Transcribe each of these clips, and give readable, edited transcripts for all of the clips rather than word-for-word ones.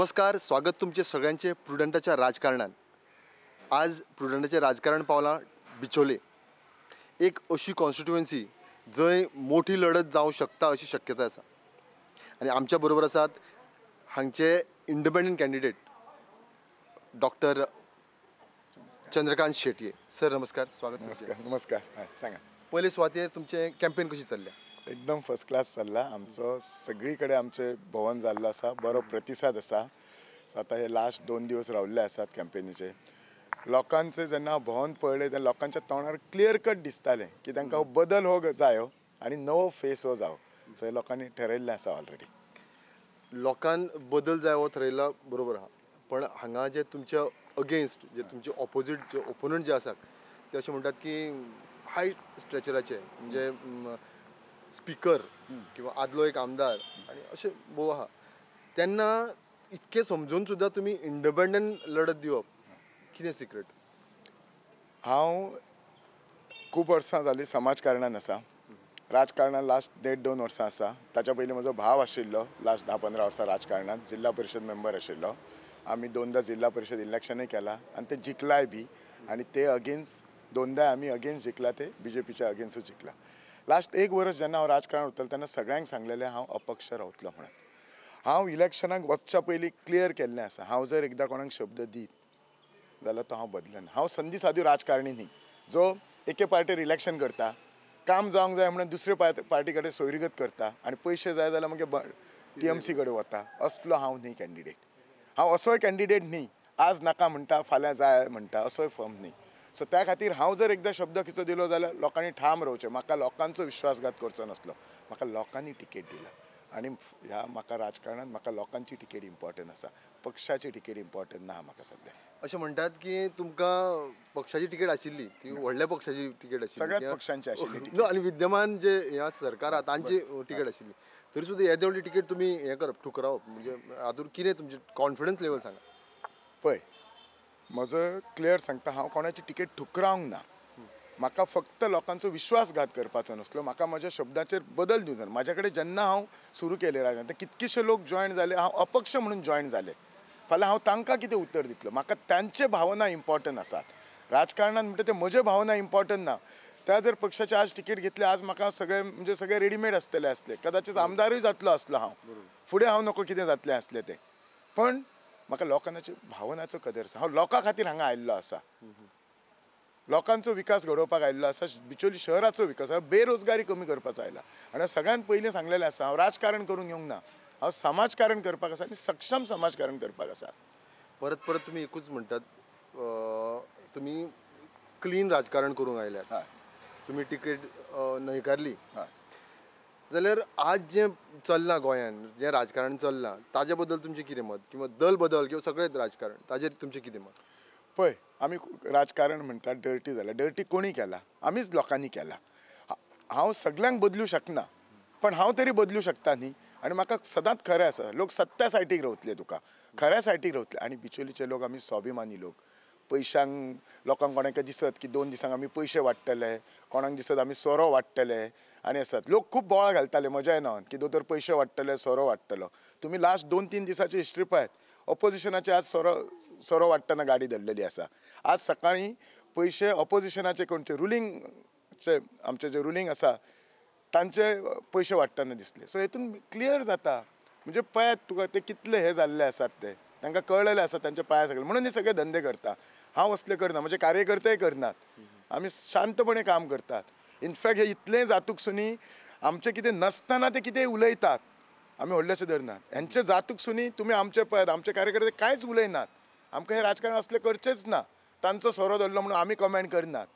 नमस्कार, स्वागत तुमचे सगळ्यांचे प्रुडंटाच्या राजकारणान। आज प्रुडंटाचे राजकारण पावलां बिचोले, एक अशी कॉन्स्टिट्युएन्सी जंय मोठी लढत जावं शकता अशी शक्यता आसा। आनी आमच्या बरोबर आसात हांगचे independent candidate doctor Chandrakant Shetye. Sir नमस्कार, स्वागत। नमस्कार नमस्कार। सांगा, पयले सुवातेर तुमचें कॅम्पेन कशी चल्ल्या? एकदम फर्स्ट क्लास चल्ला आमचो, सगळी कडेन आमचें भोवन जाल्लो आसा, बरो प्रतिसाद आसा। सो आतां हे लास्ट 2 दिवस रावल्ले आसात कॅम्पेनीचे। लोकांचे जेन्ना भोवन पळयलें तेन्ना लोकांच्या तोंडार क्लियर कट दिसतालें की तांकां हो बदल हो जायो आनी नवो फेस हो जावो। सो हे लोकांनी ठरयल्लें आसा ऑलरेडी। लोकांक बदल जाय हो ठरयला बरोबर आहा, पण हांगा जे तुमच्या अगेन्स्ट जे तुमचे ऑपोजीट जे ओपोनंट जे आसात ते अशें म्हणटात की हाय स्ट्रेचराचे म्हणजे स्पीकर किंवा आदलो एक आमदार आनी अशें भोव आहा, तेन्ना इतकें समजून सुद्दां तुमी इंडिपेंडंट लढत दिवप कितें सिक्रेट? हांव खूब वर्सां जालीं समाजकारणान आसा, राजकारणान लास्ट 1.5-2 वर्सां आसा। ताच्या पयलीं म्हजो भाव आशिल्लो लास्ट 10-15 वर्सां राजकारणांत, जिल्हा परिशद मेंबर आशिल्लो। आमी 2दा जिल्हा परिशद इलेक्शनूय केलां आनी ते जिखलाय बी, आनी ते अगेन्स्ट 2दा आमी अगेन्स्ट जिखला, ते बीजेपीच्या अगेन्स्टूच जिखला। लास्ट 1 वर्स जेन्ना हांव राजकारणांत उरतलो तेन्ना सगळ्यांक सांगलेलें हांव अपक्ष रावतलो म्हणून। हांव इलेक्शनाक वचच्या पयलीं क्लियर केल्लें आसा, हांव जर एकदां कोणाक शब्द दीत जाल्यार तो हांव बदलना। हांव संदी सादी राजकारणी न्ही जो एके पार्टीर इलेक्शन करता, काम जावंक जाय म्हणून दुसरे पार्टी कडेन सोयरीगत करता आनी पयशे जाय जाल्यार मागीर टीएमसी कडेन वता, असलो हांव न्ही कॅन्डिडेट। हांव असोय कॅन्डिडेट न्ही आज नाका म्हणटा फाल्यां जाय म्हणटा, असोय फर्म न्ही। सो त्या खातीर हांव जर एकदां शब्द किचो दिलो जाल्यार लोकांनी ठाम रावचें, म्हाका लोकांचो विश्वासघात करचो नासलो, म्हाका लोकांनी तिकेट दिला आनी ह्या म्हाका राजकारणांत म्हाका लोकांची तिकेट इम्पॉर्टंट आसा, पक्षाची तिकेट इम्पॉर्टंट ना म्हाका सद्या। अशें म्हणटात की तुमकां पक्षाची तिकेट आशिल्ली, ती व्हडल्या पक्षाची तिकेट आशिल्ली, सगळ्याच पक्षांची आशिल्ली आनी विद्यमान जे ह्या सरकार आहा तांची तिकेट आशिल्ली, तरी सुद्दां येदे व्हडली तिकेट तुमी हें करप ठुकरावप म्हणजे हातूंत कितें तुमचें कॉन्फिडन्स लेवल सांगा? पळय, म्हजो क्लियर सांगता, हांव कोणाची तिकेट ठुकरावंक ना। म्हाका फक्त लोकांचो विश्वासघात करपाचो नासलो, म्हाका म्हज्या शब्दाचेर बदल दिवंक जाय। म्हाज्या कडेन जेन्ना हांव सुरू केलें राजकारण ते कितकेशे लोक जॉयन जाले, हांव अपक्ष म्हणून जॉयन जाले, फाल्यां हांव तांकां कितें उत्तर दितलो? म्हाका तांचे भावना इम्पॉर्टंट आसात। राजकारणांत म्हणटा ते म्हजे भावना इम्पॉर्टंट ना। त्या जर पक्षाची आज तिकेट घेतली, आज म्हाका सगळे म्हणजे सगळे रेडीमेड आसतले आसले, कदाचित आमदारूय जातलो आसलो हांव, फुडें हांव नको कितें जातलें आसलें तें, पण म्हाका लोकांची भावनाचो कदर आसा। हांव लोकां खातीर हांगा आयिल्लो आसा, लोकांचो विकास घडोवपाक आयिल्लो आसा, बिचोली शहराचो विकास, बेरोजगारी कमी करपाचो आयला। आनी सगळ्यांत पयलीं सांगलेलें आसा, हांव राजकारण करूंक येवंक ना, हांव समाजकारण करपाक आसा आनी सक्षम समाजकारण करपाक आसा। परत परत तुमी एकूच म्हणटात, तुमी क्लीन राजकारण करूंक आयल्यात, तुमी तिकेट न्हयकारली जाल्यार आज जें चल्लां गोंयांत, जें राजकारण चल्लां ताजे बद्दल तुमचें कितें मत, किंवा दल बदल किंवा सगळें राजकारण ताजेर तुमचें कितें मत? पळय, आमी राजकारण म्हणटात डर्टी जालां, डर्टी कोणी केला? आमीच लोकांनी केला। हांव सगल्यांक बदलूं शकना, पण हांव तरी बदलूं शकता न्ही। आनी म्हाका सदांच खरें आसा, लोक सत्या सायटीक रावतले, तुका खऱ्या सायटीक रावतले। आनी बिचोलीचे लोक आमी स्वाभिमानी लोक, पयशांक लोकांक कोणाक दिसत की 2 दिसांक आमी पयशे वाडटले, कोणाक दिसत आमी सोरो वाडटले, आनी आसात लोक खूब बोवाळ घालताले म्हज्याय नांवान की दोतोर पयशे वाडटले, सोरो वाडटलो। तुमी लास्ट 2-3 दिसाची हिस्ट्री पळयात, ऑपोजिशनाचे आज सोरो वाडटना गाडी धरलेली आसा। आज सकाळीं पयशे ऑपोजिशनाचे कोणचे रुलिंगचे आमचे जे रुलिंग आसा तांचे पयशे वाडटना दिसले। सो हेतून क्लियर जाता म्हणजे पळयात तुका ते कितले हे जाल्ले आसात, ते तांकां कळलेलें आसा तांच्या पांया सगळे, म्हणून हे सगळे धंदे करता। हांव असले करना, म्हजे कार्यकर्तेय करनात, आमी शांतपणे काम करतात। इनफॅक्ट हे इतलें जातूक सुनी आमचें कितें नासतना ते कितें उलयतात, आमी व्हडलेशें धरनात। हेंचे जातूक सुनी तुमी आमचे पळयात, आमचे कार्यकर्ते कांयच उलयनात, आमकां हें राजकारण असलें करचेंच ना। तांचो सोरो धरलो म्हणून आमी कमेंट करनात।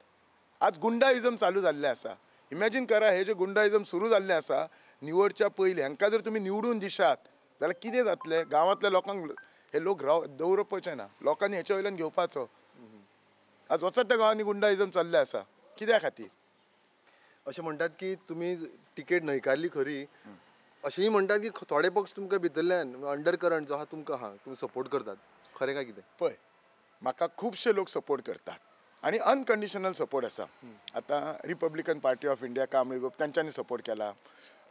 आज गुंडाइजम चालू जाल्लें आसा, इमॅजीन करा, हे जे गुंडाइजम सुरू जाल्लें आसा निवडच्या पयलीं, हांकां जर तुमी निवडून दिशात जाल्यार कितें जातलें? गांवांतल्या लोकांक हे लोक राव दवरपाचे ना, लोकांनी हेच्या वयल्यान घेवपाचो। आज वचत त्या गांवांनी गुंडाइजम चल्लें आसा कित्या खातीर? अशें म्हणटात की तुमी तिकेट न्हयकारली खरी, अशेंय म्हणटात की थोडे पक्ष तुमकां भितरल्यान अंडर करंट जो आहा तुमकां आहा तुमी सपोर्ट करतात, खरें काय कितें? पळय, म्हाका खुबशे लोक सपोर्ट करतात आनी अनकंडिशनल सपोर्ट आसा। आतां Republican Party of India Kamli group तांच्यांनी सपोर्ट केला,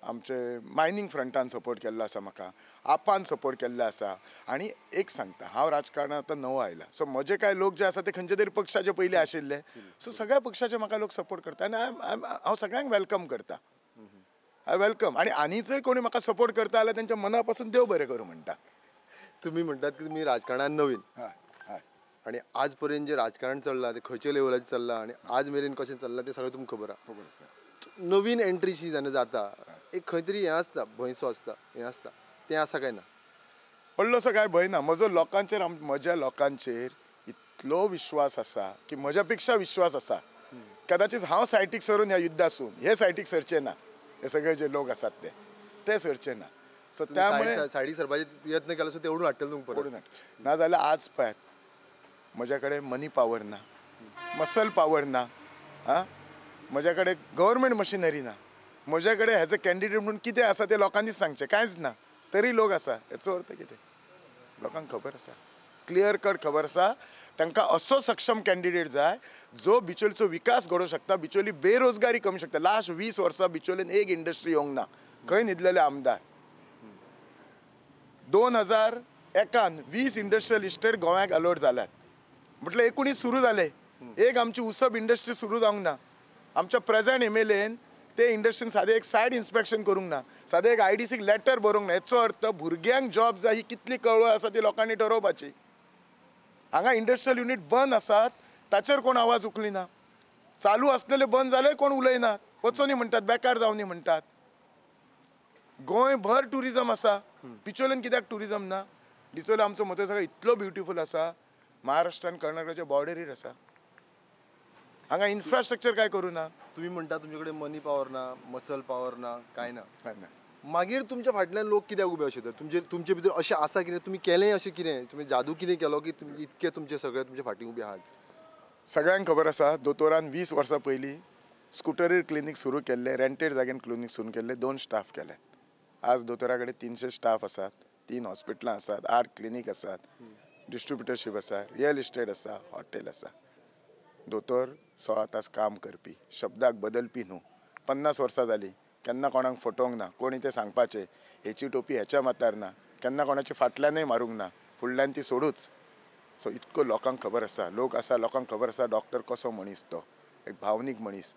आमचे मायनींग फ्रंटान सपोर्ट केल्लो आसा, म्हाका आपान सपोर्ट केल्लो आसा. आनी एक सांगता, हांव राजकारणात आतां नवो आयला, सो म्हजे कांय लोक जे आसा ते खंयचे तरी पक्षाचे पयलीं आशिल्ले, सो सगळ्या पक्षाचे म्हाका लोक सपोर्ट करता आनी हांव सगळ्यांक welcome करता. I welcome. आनी आनीचय कोणी म्हाका सपोर्ट करता जाल्यार तेंच्या मना पासून देव बरें करूं म्हणटा. तुमी म्हणटात की तुमी राजकारणान नवीन, आनी आज पर्यंत जें राजकारण चल्लां तें खंयच्या लेवलाचेर चल्लां आनी आज मेरेन कशें चल्लां तें सगळें तुमकां खबर आसा. खबर आसा. नवीन एंट्रीशी जेन्ना जाता एक खंय तरी हें आसता, भंयसो आसता, हें आसता, तें आसा काय ना? व्हडलोसो कांय भंय ना. म्हजो लोकांचेर, म्हज्या लोकांचेर इतलो विश्वास आसा की म्हज्या पेक्षा विश्वास आसा. कदाचित हांव सायटीक सरून ह्या युद्धासून हे सायटीक सरचे ना, हे सगळे जे लोक आसात ते ते सरचे ना. सो त्यामुळे सायडीक सरपाचे यत्न केलो सो ते ओडून हाडटले तुमकां ओडून हाडटले. ना जाल्यार आज पळयात म्हज्या कडेन मनी पावर ना, मसल पावर ना, आं म्हज्या कडेन गव्हर्मेंट मशिनरी ना, म्हज्या कडेन एज अ कॅन्डिडेट म्हणून कितें आसा तें लोकांनीच सांगचें, कांयच ना, तरी लोक आसा. हेचो अर्थ कितें? लोकांक खबर आसा, क्लियर कट खबर आसा. तांकां असो सक्षम कॅन्डिडेट जाय जो बिचोलीचो विकास घडोवंक शकता, बिचोली बेरोजगारी कमी शकता. लास्ट 20 वर्सां बिचोलीन एक इंडस्ट्री येवंक ना. खंय न्हिदलेले आमदार? 2001 20 इंडस्ट्रियल इस्टेट गोंयाक अलॉट जाल्यात, म्हटल्यार 19 सुरू जाले. एक आमची उसब इंडस्ट्री सुरू जावंक ना. आमच्या प्रेझेंट एम.एल.एन ते इंडस्ट्रीन सादें एक सायड इन्स्पेक्शन करूंक ना, सादें एक आय.डी.सीक लेटर बरोवंक ना. हेचो अर्थ भुरग्यांक जॉब जाय ही कितली कळवळ आसा ती लोकांनी ठरोवपाची. हांगा इंडस्ट्रियल युनीट बंद आसात ताचेर कोण आवाज उखलिना, चालू आसलेले बंद जाले कोण उलयना, वचोनी म्हणटात, बेकार जावनी म्हणटात. गोंयभर ट्युरिजम आसा, बिचोलेन कित्याक ट्युरिजम ना? बिचोले आमचो मतदारसंघ इतलो ब्युटिफूल आसा, महाराष्ट्र आनी कर्नाटकाच्या बॉर्डरीर आसा. हांगा इन्फ्रास्ट्रक्चर काय करूं ना? तुमी म्हणटा तुमचे कडेन मनी पावर ना, मसल पावर ना, कांय ना. कांय ना. मागीर तुमच्या फाटल्यान लोक कित्याक उबे अशें तर तुमचे तुमचे भितर अशें आसा कितें, तुमी केलें अशें कितें, तुमी जादू कितें केलो की तुमी इतके तुमचे सगळे तुमचे फाटीं उबे आहात? सगळ्यांक खबर आसा, दोतोरान 20 वर्सां पयलीं स्कुटरीर क्लिनीक सुरू केल्लें, रेंटेड जाग्यान क्लिनीक सुरू केल्लें, 2 स्टाफ केले. आज दोतोरा कडेन 300 स्टाफ आसात, 3 हॉस्पिटलां आसात, 8 क्लिनीक आसात, डिस्ट्रिब्युटरशीप आसा, रियल इस्टेट आसा, हॉटेल आसा. दोतोर 16 तास काम करपी, शब्दाक बदलपी न्हू. 50 वर्सां जालीं केन्ना कोणाक फटोवंक ना, कोणी तें सांगपाचें हेची टोपी हेच्या माथ्यार ना, केन्ना कोणाचे फाटल्यानय मारूंक ना, फुडल्यान ती सोडूच. सो इतको लोकांक खबर आसा, लोक आसा, लोकांक खबर आसा डॉक्टर कसो मनीस तो, एक भावनीक मनीस.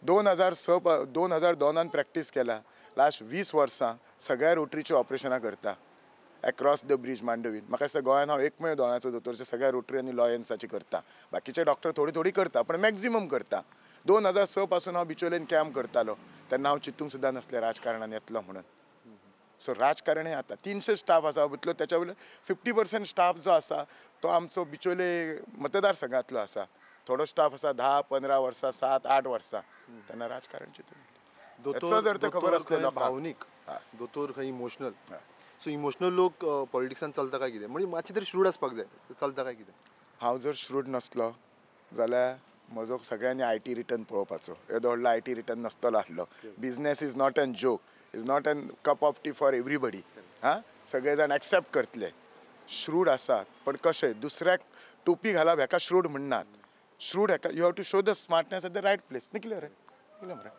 2006 2002 प्रॅक्टीस केला, लास्ट 20 वर्सां सगळ्या रोटरीची ऑपरेशनां करता एक्रॉस the bridge मांडवीन. म्हाका दिसता गोंयान हांव एकमेव दोळ्यांचो दोतोर सगळ्या रोटरी आनी लॉयन्साची करता. बाकीचे डॉक्टर थोडी थोडी करता पण मॅक्झिमम करता. 2006 पासून हांव बिचोलेन कॅम्प करतालो, तेन्ना हांव चिंतूंक सुद्दां नासलें राजकारणान येतलो म्हणून. सो राजकारण हें आतां 300 स्टाफ आसा, भितरलो तेच्या वयलो 50% स्टाफ जो आसा तो आमचो बिचोले मतदारसंघांतलो आसा. थोडो स्टाफ आसा 10-15 वर्सां, 7-8 वर्सां, तेन्ना राजकारण चिंतून. दोतोर खबर आसलें भावनीक, दोतोर खंय इमोशनल. सो इमोशनल लोक पॉलिटिक्सान चलता काय कितें, म्हणजे मातशें तरी श्रूड आसपाक जाय, चलता काय कितें? हांव जर श्रूड नासलो जाल्यार म्हजो सगळ्यांनी IT return पळोवपाचो. येदो व्हडलो IT return नासतलो आसलो. Business is not an joke, is not an cup of tea for everybody. हां, सगळे जाण एक्सेप्ट करतले. श्रूड आसात पण कशें दुसऱ्याक टोपी घालप हेका श्रूड म्हणनात. श्रूड हेका you have to show the smartness at the right place. निकले रे, निकले मरे,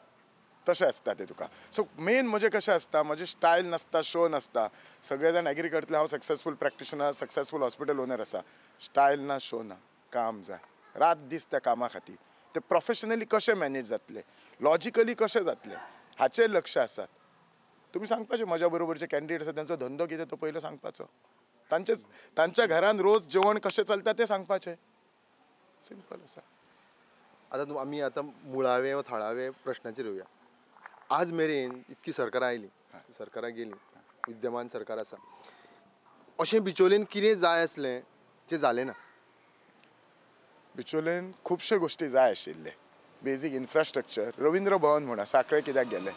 तशें आसता तें तुका. सो मेन म्हजें कशें आसता, म्हजें स्टायल नासता, शो नासता. सगळे जाण एग्री करतले हांव successful practitioner, successful hospital owner आसा. स्टायल ना, शो ना, काम जाय रात दीस त्या कामा खातीर. ते प्रोफेशनली कशें मॅनेज जातलें, लॉजिकली कशें जातलें हाचेर लक्ष आसात. तुमी सांगपाचें म्हज्या बरोबरचे कॅन्डिडेट आसा तेंचो धंदो कितें तो पयलो सांगपाचो, तांच्या घरान रोज जेवण कशें चलता तें सांगपाचें. सिंपल आसा. आतां आमी आतां मुळावे वा थळावे प्रश्नाचेर येवया. आज मेरेन इतकी सरकारां आयलीं, सरकारां गेलीं, विद्यमान सरकार आसा, अशें बिचोलेन कितें जाय आसलें जें जालें ना? बिचोलेन खुबश्यो गोश्टी जाय आशिल्ले. बेजीक इन्फ्रास्ट्रक्चर, रविंद्र भवन म्हणा, साखळे कित्याक गेलें?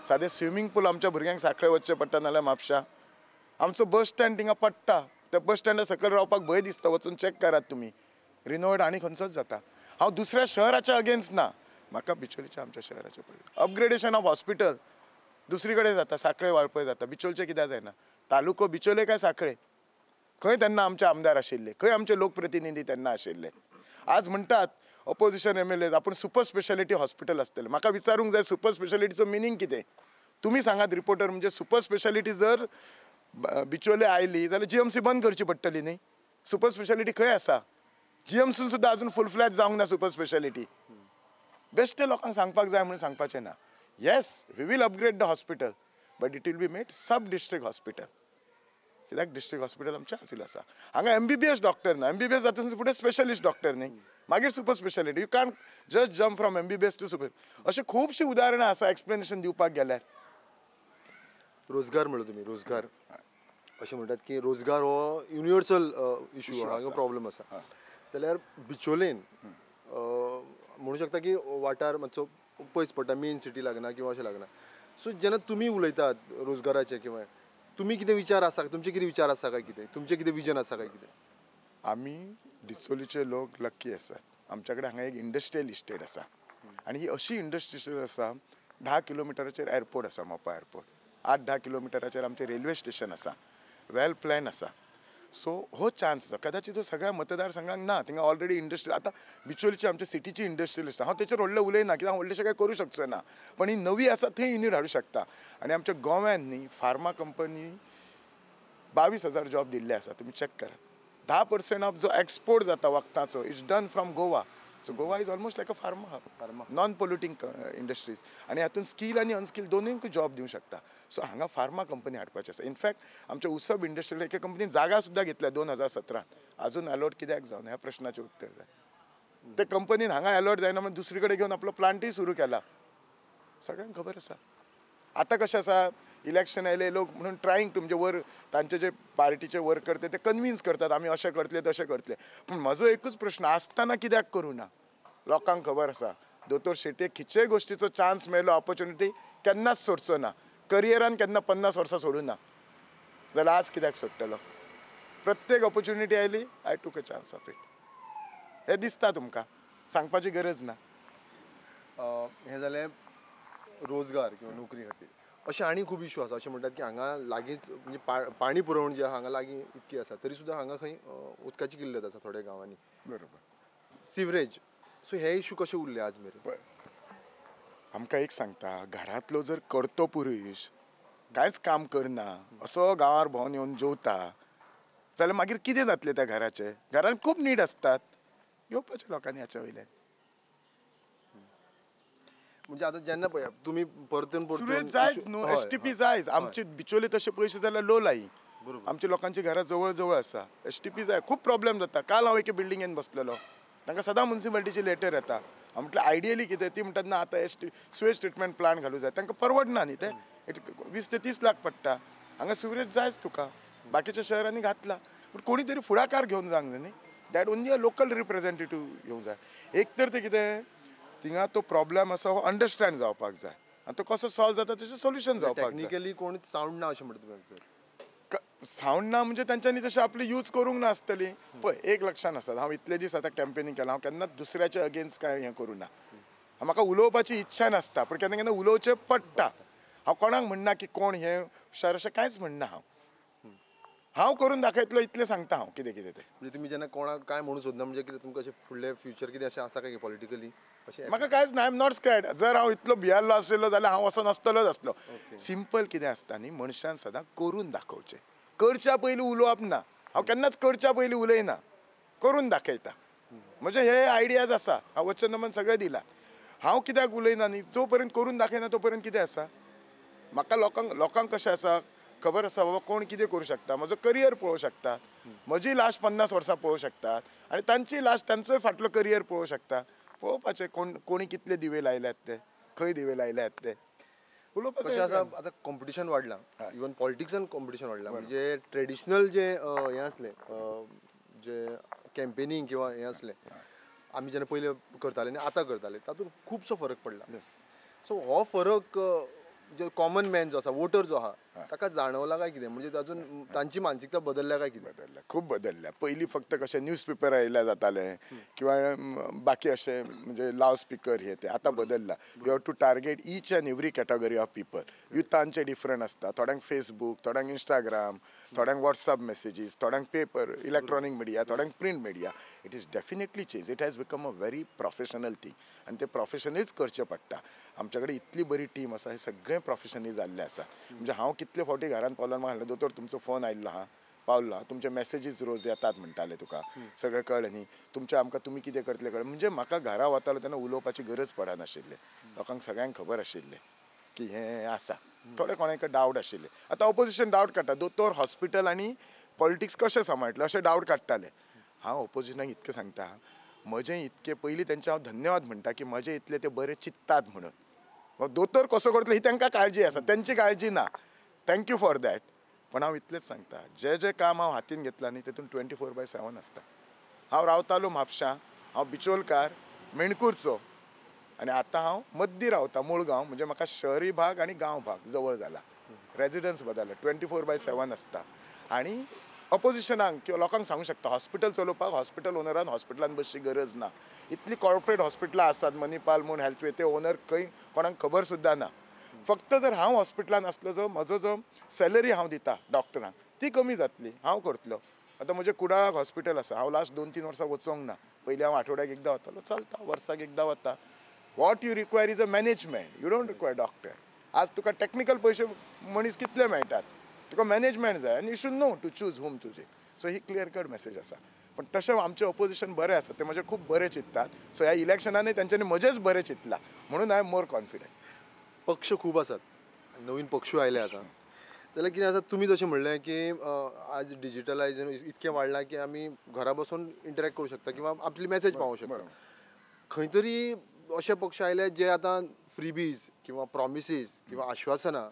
सादें स्विमींग पूल आमच्या भुरग्यांक साखळे वचचें पडटा, नाल्यार म्हापशा. आमचो बस स्टँड थिंगा पडटा, त्या बस स्टँडा सकयल रावपाक भंय दिसता. वचून चॅक करात तुमी, रिनोवेट आनी खंयचोच जाता. हांव दुसऱ्या शहराच्या अगेन्स्ट ना, म्हाका बिचोलीच्या आमच्या शहराचें पडलें. अपग्रेडेशन ऑफ हॉस्पिटल दुसरी कडेन जाता, साखळे वाळपय जाता, बिचोलचें कित्याक जायना? तालुको बिचोले काय साखळे? खंय तेन्ना आमचे आमदार आशिल्ले, खंय आमचे लोकप्रतिनिधी तेन्ना आशिल्ले? आज म्हणटात ऑपोजिशन एम एल ए आपूण सुपर स्पेशालिटी हॉस्पिटल आसतलें. म्हाका विचारूंक जाय सुपर स्पेशालिटीचो मिनींग कितें? तुमी सांगात रिपोर्टर, म्हणजे सुपर स्पेशालिटी जर बिचोले आयली जाल्यार जीएमसी बंद करची पडटली न्ही. सुपर स्पेशालिटी खंय आसा? जीएमसी सुद्दां अजून फूल फ्लॅज जावंक ना सुपर स्पेशालिटी. बेश्टे लोकांक सांगपाक जाय म्हणून सांगपाचें ना. Yes, we will upgrade the hospital, but it will be made sub district hospital. कित्याक डिस्ट्रिक्ट हॉस्पिटल आमचें आशिल्लें आसा. हांगा MBBS doctor ना, MBBS जातून फुडें स्पेशलिस्ट डॉक्टर न्ही, मागीर super speciality. You can't just jump from MBBS to super. अशें खुबशीं उदाहरणां आसा एक्सप्लेनेशन दिवपाक गेल्यार. रोजगार म्हणलो तुमी, रोजगार अशें म्हणटात की रोजगार हो युनिवर्सल इशू, हांगा प्रॉब्लम आसा. जाल्यार बिचोलेन म्हणू शकता की वाठार मातसो पयस पडटा, मेन सिटी लागना किंवा अशें लागना. सो जेन्ना तुमी उलयतात रोजगाराचे किंवा तुमी कितें विचार आसा, तुमचे कितें विचार आसा काय कितें, तुमचें कितें विजन आसा काय कितें? आमी डिचोलीचे लोक लक्की आसात. आमच्या कडेन हांगा एक इंडस्ट्रियल इस्टेट आसा आनी ही अशी इंडस्ट्रियल आसा, 10 किलोमिटराचेर एअरपोर्ट आसा, मोपा एअरपोर्ट, 8-10 किलोमिटराचेर आमचें रेल्वे स्टेशन आसा, वेल प्लॅन आसा. सो हो चान्स आसा कदाचित हो सगळ्या मतदारसंघांक ना. थिंगा ऑलरेडी इंडस्ट्री आतां बिचोलीची आमच्या सिटीची इंडस्ट्रियल आसा. हांव तेचेर व्हडलें उलयना कित्याक हांव व्हडलेशें कांय करूं शकचो ना, पण ही नवी आसा थंय युनीट हाडूं शकता. आनी आमच्या गोव्यान न्ही फार्मा कंपनी 22,000 जॉब दिल्ले आसा, तुमी चॅक करात. 10% ऑफ जो एक्सपोर्ट जाता वखदांचो it's done from Goa. So Goa is almost like a pharma hub, non polluting industries. आनी हातूंत स्कील आनी अनस्कील दोनूय जॉब दिवंक शकता. सो हांगा फार्मा कंपनी हाडपाची आसा. इनफॅक्ट आमच्या उसब इंडस्ट्रीयल एके कंपनीन जागा सुद्दां घेतल्या 2017, अजून अलॉट कित्याक जावना ह्या प्रश्नाचें उत्तर जाय. ते कंपनीन हांगा अलॉट जायना म्हणून दुसरी कडेन घेवन आपलो प्लांटूय सुरू केला. सगळ्यांक खबर आसा. आतां कशें आसा, इलेक्शन आयले लोक म्हणून ट्रायंग टू म्हणजे वर तांचे जे पार्टीचे वर्कर ते कन्विन्स करतात आमी अशें करतले तशें करतले. पूण म्हजो एकूच प्रश्न, आसतना कित्याक करूं ना? लोकांक खबर आसा दोतोर शेट्ये खंयचेय गोश्टीचो चान्स मेळ्ळो, ऑपॉर्च्युनिटी केन्नाच सोडचो ना. करियरान केन्ना 50 वर्सां सोडूं ना, जाल्यार आज कित्याक सोडटलो? प्रत्येक ऑपॉर्च्युनिटी आयली, I took a chance of it. हें दिसता तुमकां, सांगपाची गरज ना. हें जालें रोजगार किंवा नोकरी खातीर. अशें आनी खूब इशू आसा. अशें म्हणटात की हांगा लागींच म्हणजे पाणी पुरवण जी आसा हांगा लागीं इतकी आसा, तरी सुद्दां हांगा खंय उदकाची किल्लत आसा थोड्या गांवांनी. बरोबर, सिवरेज. सो हे इशू कशे उरले आज मेरेन? आमकां एक सांगता, घरांतलो जर करतो पुरूश कांयच काम करना, असो गांवार भोंवन येवन जेवता जाल्यार मागीर कितें जातलें त्या घराचें? घरांत खूब नीड आसतात, येवपाचें लोकांनी हाच्या वयल्यान. म्हणजे आतां जेन्ना पळय तुमी परतून परतून जायच न्हू, STP जायच. आमचे बिचोले तशे पयशे जाल्यार लो लायी, आमच्या लोकांची घरां जवळ जवळ आसा, STP जाय. खूब प्रॉब्लेम जाता. काल हांव एके बिल्डिंगेन बसलेलो, तांकां सदां मुन्सिपालिटीची लेटर येता. हांव म्हटलें आयडियली कितें, ती म्हणटात ना आतां ST sewage treatment plant घालूं जाय. तांकां परवडना न्ही तें, 20 ते 30 लाख पडटा. हांगा सिवरेज जायच तुका, बाकीच्या शहरांनी घातला. पूण कोणी तरी फुडाकार घेवन जावंक जाय न्ही, that only a local representative घेवंक जाय. एक तर तें कितें थिंगा तो प्रॉब्लेम आसा हो अंडरस्टँड जावपाक जाय आनी तो कसो सॉल्व जाता तेचें सोल्युशन जावपाक जाय. टेक्निकली कोण सावंड ना अशें म्हणटा तुमी? सावंड ना म्हणजे तांच्यांनी तशें आपली यूज करूंक नासतली. पळय एक लक्षान आसा, हांव इतले दीस आतां कॅम्पेनींग केलां, हांव केन्नाच दुसऱ्याच्या अगेन्स्ट कांय हें करूं ना. म्हाका उलोवपाची इच्छा नासता, पूण केन्ना केन्ना उलोवचें पडटा. हांव कोणाक म्हणना की कोण हें हुशार अशें कांयच म्हणना. हांव हांव करून दाखयतलो इतलें सांगता हांव कितें कितें तें. म्हणजे तुमी जेन्ना कोणाक कांय म्हणून सोदना म्हणजे कितें तुमकां अशें फुडलें फ्युचर कितें अशें आसा काय पॉलिटिकली? अशें म्हाका कांयच ना, I am not scared. जर हांव इतलो भियेल्लो आशिल्लो जाल्यार हांव असो नासतलोच आसलो. सिंपल कितें आसता न्ही, मनशान सदां करून दाखोवचें, करच्या पयलीं उलोवप ना. हांव केन्नाच करच्या पयलीं उलयना, करून दाखयता. म्हणजे हे आयडियाज आसा, हांव वचनमन सगळें दिलां. हांव कित्याक उलयना न्ही, जो पर्यंत करून दाखयना तो पर्यंत कितें आसा. म्हाका लोकांक लोकांक कशें आसा खबर आसा बाबा कोण कितें करूं शकता, म्हजो करियर पळोवंक शकता, म्हजी लास्ट 50 वर्सां पळोवंक शकतात आनी तांची लास्ट तांचोय फाटलो करियर पळोवंक शकता. पळोवपाचें कोण कोणी कितले दिवे लायल्यात ते, खंय दिवे लायल्यात ते, उलोवपाचें आसा. आतां कॉम्पिटिशन वाडलां, इवन पॉलिटिक्सान कॉम्पिटिशन वाडलां. म्हणजे ट्रेडिशनल जे हें आसलें, जे कॅम्पेनींग किंवा हें आसलें आमी जेन्ना पयलीं करताले आनी आतां करताले तातूंत खुबसो फरक पडला. सो हो फरक जो कॉमन मॅन जो आसा, वोटर जो आसा, ताका जाणवला काय कितें, म्हणजे अजून तांची मानसिकता बदलल्या काय कितें? बदलल्या, खूब बदलल्या. पयलीं फक्त कशें न्यूजपेपर आयिल्ले जाताले किंवा बाकी अशें म्हणजे लावड स्पिकर हे ते, आतां बदलला. You have to target each and every category of people. युथांचे different आसता, थोड्यांक फेसबूक, थोड्यांक इंस्टाग्राम, थोड्यांक वॉट्सअप मॅसेजीस, थोड्यांक पेपर, इलेक्ट्रॉनीक मिडिया, थोड्यांक print media. It is definitely change. It has become a very professional thing आनी ते प्रोफेशनलीच करचें पडटा. आमचे कडेन इतली बरी टीम आसा, हे सगळें प्रोफेशनली जाल्लें आसा. म्हणजे हांव कितले फावटी घरान पावलो, म्हाका म्हणलें दोतोर तुमचो फोन आयिल्लो आहा, पावला, तुमचे मॅसेजीस रोज येतात म्हणटाले, तुका सगळें कळ्ळें न्ही, तुमचें आमकां तुमी कितें करतले कळ्ळें. म्हणजे म्हाका घरा वतालो तेन्ना उलोवपाची गरज पडनाशिल्लें, लोकांक सगळ्यांक खबर आशिल्लें की हें आसा. थोडे कोणाक डावट आशिल्ले. आतां ऑपोजिशन डावट काडटा, दोतोर हॉस्पिटल आनी पॉलिटिक्स कशें सांबाळटलें अशें डावट काडटाले. हांव ऑपोजिशनाक इतकें सांगता, म्हजें इतकें पयलीं तेंचे हांव धन्यवाद म्हणटा की म्हजें इतलें ते बरें चित्तात म्हणून. दोतोर कसो करतलो ही तांकां काळजी आसा, तेंची काळजी ना. Thank you for that. पण हांव इतलेंच सांगता, जे जे काम हांव हातीन घेतलां न्ही तेतून 24/7 आसता. हांव रावतालो म्हापशां, हांव बिचोलकार, मेणकूरचो, आनी आतां हांव मद्दी रावता मुळगांव. म्हणजे म्हाका शहरी भाग आनी गांव भाग जवळ जाला, रेजिडन्स बदलला, 24/7 आसता. आनी ऑपोजिशनाक किंवा लोकांक सांगूंक शकता, हॉस्पिटल चलोवपाक हॉस्पिटल ओनरान हॉस्पिटलान बसची गरज ना. इतली कॉर्पोरेट हॉस्पिटलां आसात, मणिपाल म्हूण हेल्थवे, ते ओनर खंय कोणाक खबर सुद्दां ना. फक्त जर हांव हॉस्पिटलान आसलो, जो म्हजो जो सॅलरी हांव दिता डॉक्टरांक ती कमी जातली, हांव करतलो. आतां म्हजें कुडाळाक हॉस्पिटल आसा, हांव लास्ट 2-3 वर्सां वचोंक ना. पयलीं हांव आठवड्याक एकदां वतालो, चलता वर्साक एकदां वता. What you require is a management, you don't require doctor. आज तुका टॅक्निकल पयशे मनीस कितले मेळटात, तुका मॅनेजमेंट जाय आनी you should know to choose whom तुजे. सो ही क्लियर कट मॅसेज आसा. पण तशें आमचें ऑपोजिशन बरें आसा, ते म्हजें खूब बरें चिंततात. सो ह्या इलेक्शनानूय तेंच्यांनी म्हजेंच बरें चिंतलां म्हणून I am more confident. पक्ष खूब आसात, नवीन पक्षूय आयले आतां, जाल्यार कितें आसा, तुमी जशें म्हणलें की आज डिजिटलायजेशन इतकें वाडलां की आमी घरा बसून इंटरेक्ट करूं शकता किंवा आपली मॅसेज पावोवंक शकता. खंय तरी अशे पक्ष आयले जे आतां फ्रीबीज किंवा प्रॉमिसीस किंवा आश्वासनां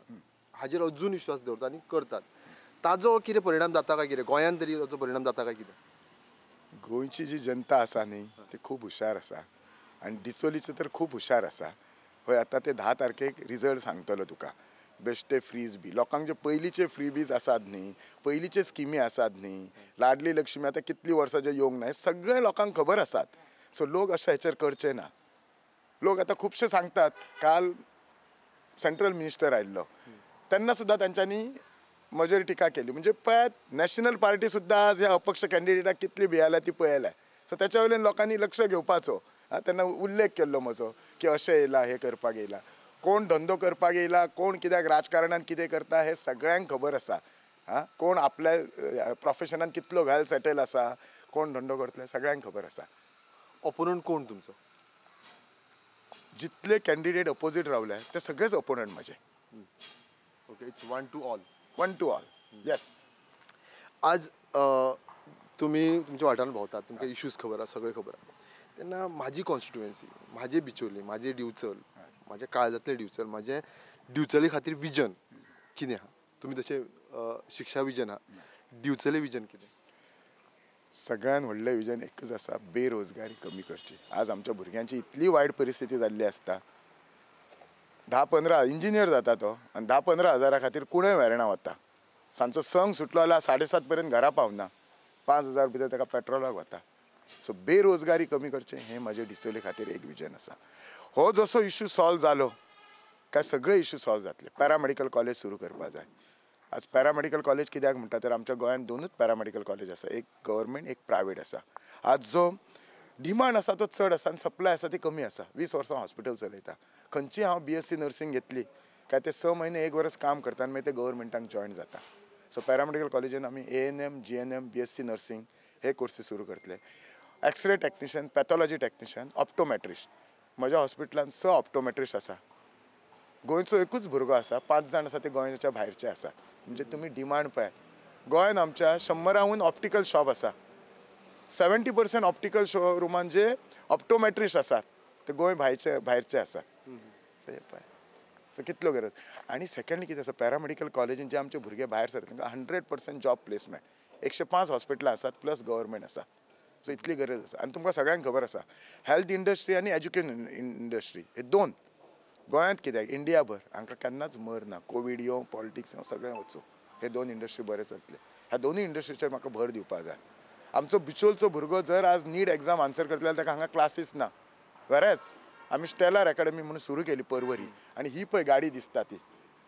हाजेर अजून विश्वास दवरता आनी करतात. ताजो कितें परिणाम जाता काय कितें गोंयांत तरी ताचो परिणाम जाता काय कितें? गोंयची जी जनता आसा न्ही ती खूब हुशार आसा आनी डिचोलीचे तर खूब हुशार आसा. हय, आतां ते 10 तारखेक रिजल्ट सांगतलो तुका. बेश्टे फ्रीज बी लोकांक जे पयलींचे फ्रीबीज आसात न्ही, पयलींचे स्किमी आसात न्ही, लाडली लक्ष्मी आतां कितलीं वर्सां जे येवंक ना, हे सगळे लोकांक खबर आसात. सो लोक अशें हेचेर करचे ना. लोक आतां खुबशे सांगतात, काल सेंट्रल मिनिस्टर आयिल्लो तेन्ना सुद्दां तेंच्यांनी म्हजेर टिका केली. म्हणजे पळयात, नॅशनल पार्टी सुद्दां आज ह्या अपक्ष कॅन्डिडेटाक कितली भियेल्या ती पळयल्या. सो तेच्या वयल्यान लोकांनी लक्ष घेवपाचो. तेन्ना उल्लेख केल्लो म्हजो की अशें येयला, हें करपाक येयला, कोण धंदो करपाक येयला, कोण कित्याक राजकारणान कितें करता हें सगळ्यांक खबर आसा. आं, कोण आपल्या प्रोफेशनान कितलो वेल सेटल आसा, कोण धंदो करतले, सगळ्यांक खबर आसा. ऑपोनंट कोण तुमचो? जितले कॅन्डिडेट अपोजीट रावले ते सगळेच ओपोनंट म्हजे. Okay, it's one to all. One to all, yes. आज तुमी तुमच्या वाठारांत भोंवतात, तुमकां इश्यूज खबर आसा, सगळें खबर आसा. तेन्ना म्हाजी कॉन्स्टिट्युएन्सी, म्हाजें बिचोली, म्हाजें दिवचल, म्हाज्या काळजांतलें दिवचल, म्हाजें दिवचले खातीर विजन कितें आहा? तुमी तशें शिक्षा विजन आहा, दिवचले विजन कितें? सगळ्यान व्हडलें विजन एकच आसा, बेरोजगारी कमी करची. आज आमच्या भुरग्यांची इतली वायट परिस्थिती जाल्ली आसता, 10-15 इंजिनियर जाता तो आनी 10-15 हजारा खातीर कुणय वेर्णा वता. सांजचो संक सुटलो जाल्यार 7:30 पर्यंत घरा पावना, 5,000 भितर ताका पेट्रोलाक वता. सो बेरोजगारी कमी करचें हें म्हजें डिचोले खातीर एक विजन आसा. हो जसो इशू सॉल्व जालो काय सगळे इशू सॉल्व जातले. पॅरामेडिकल कॉलेज सुरू करपाक जाय. आज पॅरामेडिकल कॉलेज कित्याक म्हणटा तर आमच्या गोंयांत 2 पॅरामेडिकल कॉलेज आसा, एक गव्हर्मेंट एक प्रायवेट आसा. आज जो डिमांड आसा तो चड आसा आनी सप्लाय आसा ती कमी आसा. 20 वर्सां हॉस्पिटल चलयता, खंयची हांव BSc nursing घेतली काय ते 6 म्हयने 1 वर्स काम करता आनी मागीर ते गव्हर्मेंटाक जॉयन जाता. सो पॅरामेडिकल कॉलेजीन आमी ANM, GNM, BSc nursing हे कोर्सीस सुरू करतले. X ray technician, pathology technician, optometrist. म्हज्या हॉस्पिटलान 6 ऑप्टोमेट्रिस्ट आसा. गोंयचो एकूच भुरगो आसा, 5 जाण आसा ते गोंयच्या भायरचे आसात. म्हणजे तुमी डिमांड पळयात, गोंयान आमच्या 100 ऑप्टिकल शॉप आसा. 70% ऑप्टिकल शोरुमान जे ऑप्टोमेट्रिस्ट आसात ते गोंय भायरचे आसात. सो कितलो गरज. आनी सेकंडली कितें आसा, पॅरामेडिकल कॉलेजीन जे आमचे भुरगे भायर सरतात तांकां 100% जॉब प्लेसमेंट. 105 हॉस्पिटलां आसात प्लस गव्हर्मेंट आसा. सो इतली गरज आसा. आनी तुमकां सगळ्यांक खबर आसा, हेल्थ इंडस्ट्री आनी एज्युकेशन इंडस्ट्री हे 2 गोंयांत कित्याक इंडियाभर हांकां केन्नाच मर ना. कोवीड येवं, पॉलिटिक्स येवं, सगळें वचूं, हे दोन इंडस्ट्री बरे चलतले. ह्या दोनूय इंडस्ट्रीचेर म्हाका भर दिवपाक जाय. आमचो बिचोलचो भुरगो जर आज नीट एग्जाम आन्सर करतलो जाल्यार ताका हांगा क्लासीस ना. वेरेच आमी स्टेलर एकाडमी म्हणून सुरू केली परवरी, आनी ही पळय गाडी दिसता ती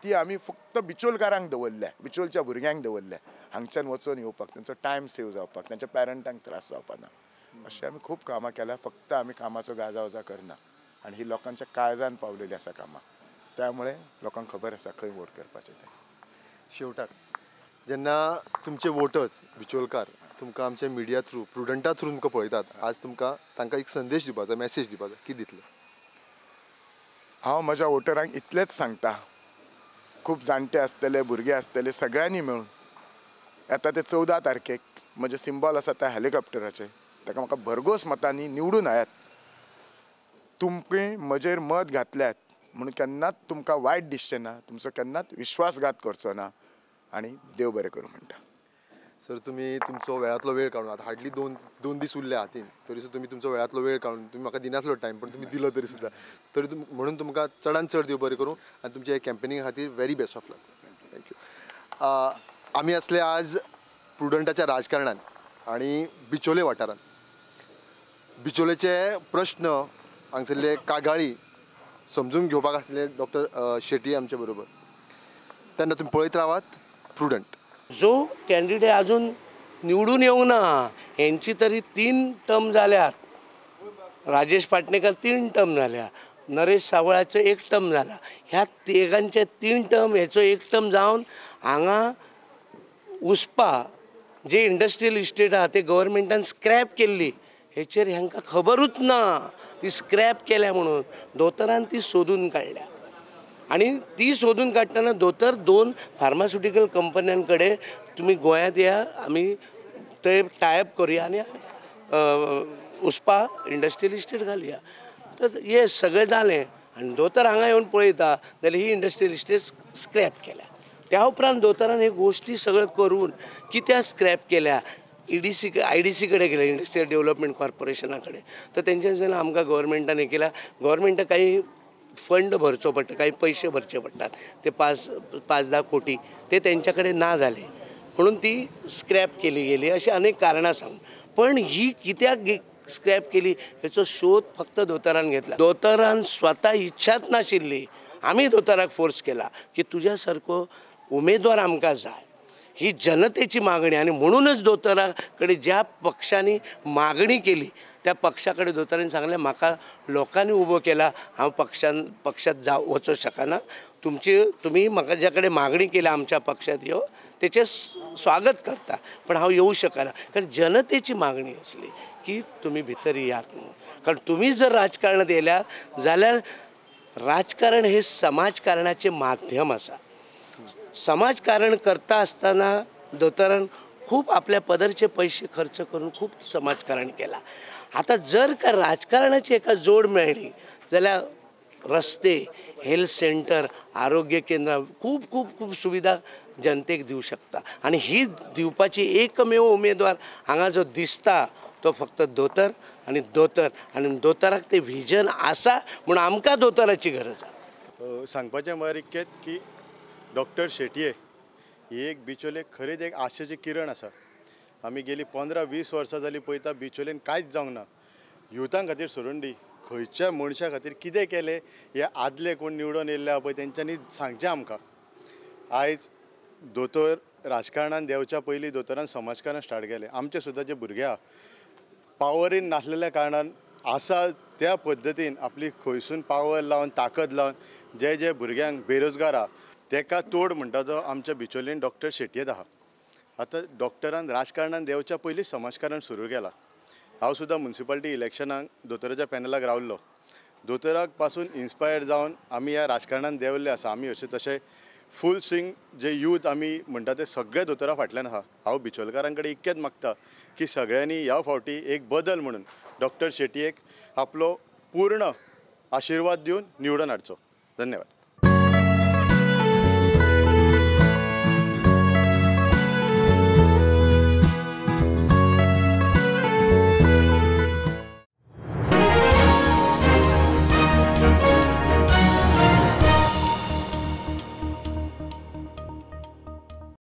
ती आमी फक्त बिचोलकारांक दवरल्या, बिचोलच्या भुरग्यांक दवरल्या, हांगच्यान वचून येवपाक, तेंचो टायम सेव जावपाक, तेंच्या पेरंटांक त्रास जावपा ना. अशें आमी खूब कामां केल्या. फक्त आमी कामाचो गाजावाजा करना आनी ही लोकांच्या काळजान पावलेली आसा कामां, त्यामुळे लोकांक खबर आसा खंय वोट करपाचें तें. शेवटाक जेन्ना तुमचे वोटर्स बिचोलकार तुमकां आमच्या मिडिया थ्रू, प्रुडंटा थ्रू तुमकां पळयतात, आज तुमकां तांकां एक संदेश दिवपाचो, मॅसेज दिवपाचो, कितें दितलें? हांव म्हज्या वोटरांक इतलेंच सांगता, खूब जाणटे आसतले, भुरगे आसतले, सगळ्यांनी मेळून येता ते 14 तारखेक म्हजें सिंबॉल आसा त्या हेलिकॉप्टराचें, ताका म्हाका भरघोस मतांनी निवडून हाडात. तुमकां म्हजेर मत घातल्यात म्हणून केन्नाच तुमकां वायट दिसचें ना, तुमचो केन्नाच विश्वासघात करचो ना, आनी देव बरें करूं म्हणटा. सर, तुमी तुमचो वेळांतलो वेळ काडून, आतां हार्डली दोन दीस उरले हातीन, तरी सुद्दां तुमी तुमचो वेळांतलो वेळ काडून, तुमी म्हाका दिनासलो टायम, पण तुमी दिलो तरी सुद्दां, तरी म्हणून तुमकां चडान चड देव बरें करूं आनी तुमच्या कॅम्पेनिंगा खातीर very best of luck. Thank you. आमी आसले आज प्रुडंटाच्या राजकारणान आनी बिचोले वाठारान. बिचोलेचे प्रश्न, हांगसरले कागाळी समजून घेवपाक आसले डॉक्टर शेट्ये आमचे बरोबर. तेन्ना तुमी पळयत रावात प्रुडंट. जो कॅन्डिडेट अजून निवडून येवंक ना, हेंची तरी 3 टर्म जाल्यात. राजेश पाटणेकर 3 टर्म जाल्या, नरेश सावळाचो 1 टर्म जाला. ह्या तिगांचे 3 टर्म, हेचो 1 टर्म जावन हांगा उसपा जे इंडस्ट्रियल इस्टेट आहा ते गव्हर्मेंटान स्क्रॅप केल्ली, हेचेर हेंकां खबरूच ना ती स्क्रॅप केल्या म्हणून. दोतोरान ती सोदून काडल्या आनी ती सोदून काडटना दोतोर 2 फार्मास्युटिकल कंपन्यां कडेन तुमी गोंयांत या, आमी थंय टायप करुया आनी उसपा इंडस्ट्रियल इस्टेट घालुया. तर हे सगळें जालें आनी दोतोर हांगा येवन पळयता जाल्यार ही इंडस्ट्रियल इस्टेट स्क्रॅप केल्या. त्या उपरांत दोतोरान हे गोश्टी सगळ्यो करून कित्याक स्क्रॅप केल्या, ईडीसी आयडीसी कडेन गेले, इंडस्ट्रियल डेव्हलपमेंट कॉर्पोरेशना कडेन, तर तेंच्यानी जेन्ना आमकां गव्हर्मेंटान हें केलां, गव्हर्मेंटाक काही फंड भरचो पडटा, काही पैसे भरचे पडटात, ते 5-10 कोटी ते तेंच्या कडेन ना जाले म्हणून ती स्क्रॅप केली गेली, अशी अनेक कारणां सांगून. पण ही कित्याक स्क्रॅप केली हेचो शोध फक्त दोतोरान घेतला. दोतोरान स्वता इच्छाच नाशिल्ली, आमी दोतोराक फोर्स केला की तुज्या सारको उमेदवार आमकां जाय, ही जनतेची मागणी. आनी म्हणूनच दोतोरा कडेन ज्या पक्षांनी मागणी केली त्या पक्षा कडेन दोतोरान सांगलें, म्हाका लोकांनी उबो केला, हांव पक्षांत वचोंक शकना, तुमी म्हाका ज्या कडेन मागणी केल्या आमच्या पक्षांत यो, तेचें स्वागत करता, पण हांव येवं शकना, कारण जनतेची मागणी आसली की तुमी भितर येयात म्हणून. कारण तुमी जर राजकारणांत येयल्या जाल्यार राजकारण हे समाजकारणाचें माध्यम आसा. समाजकारण करता आसतना दोतोरान खूब आपल्या पदरचे पैसे खर्च करून खूब समाजकारण केलां. आतां जर का राजकारणाची एका जोड मेळ्ळी जाल्यार रस्ते, हेल्थ सेंटर, आरोग्य केंद्रां, खूब खूब खूब सुविधा जनतेक दिवं शकता. आनी ही दिवपाची एकमेव उमेदवार हांगा जो दिसता तो फक्त दोतोर आनी दोतोर, आनी दोतोराक तें विजन आसा म्हूण आमकां दोतोराची गरज आसा. सांगपाचें म्हळ्यार इतकेंच की डॉक्टर शेट्ये ही एक बिचोले खरेंच एक आशेचें किरण आसा. आमी गेली 15-20 वर्सां जालीं पळयता बिचोलेन कांयच जावंक ना. युथां खातीर सोडून दी, खंयच्या मनशा खातीर कितें केलें हे आदले कोण निवडून येयल्ले आहा पळय तेंच्यांनी सांगचें आमकां. आयज दोतोर राजकारणान देंवच्या पयलीं दोतोरान समाजकारण स्टार्ट केलें. आमचे सुद्दां जे भुरगे आहा पावरीन नासलेल्या कारणान आसा त्या पद्दतीन आपली खंयसून पावर लावन ताकद लावन जे जे भुरग्यांक बेरोजगार आहा तेका तोड म्हणटा तो आमच्या बिचोलीन डॉक्टर शेट्येत आहा. आतां डॉक्टरान राजकारणान देंवच्या पयलीं समाजकारण सुरू केलां. हांव सुद्दां मुन्सिपालिटी इलेक्शनाक दोतोराच्या पॅनलाक रावल्लो. दोतोराक पासून इन्स्पायर जावन आमी ह्या राजकारणान देंवल्ले आसा. आमी अशें तशें फूल स्विंग जे यूथ आमी म्हणटा ते सगळे दोतोरा फाटल्यान आहा. हांव बिचोलकारां कडेन इतकेंच मागता की सगळ्यांनी ह्या फावटी एक बदल म्हणून डॉक्टर शेट्येक आपलो पूर्ण आशिर्वाद दिवन निवडून हाडचो. धन्यवाद.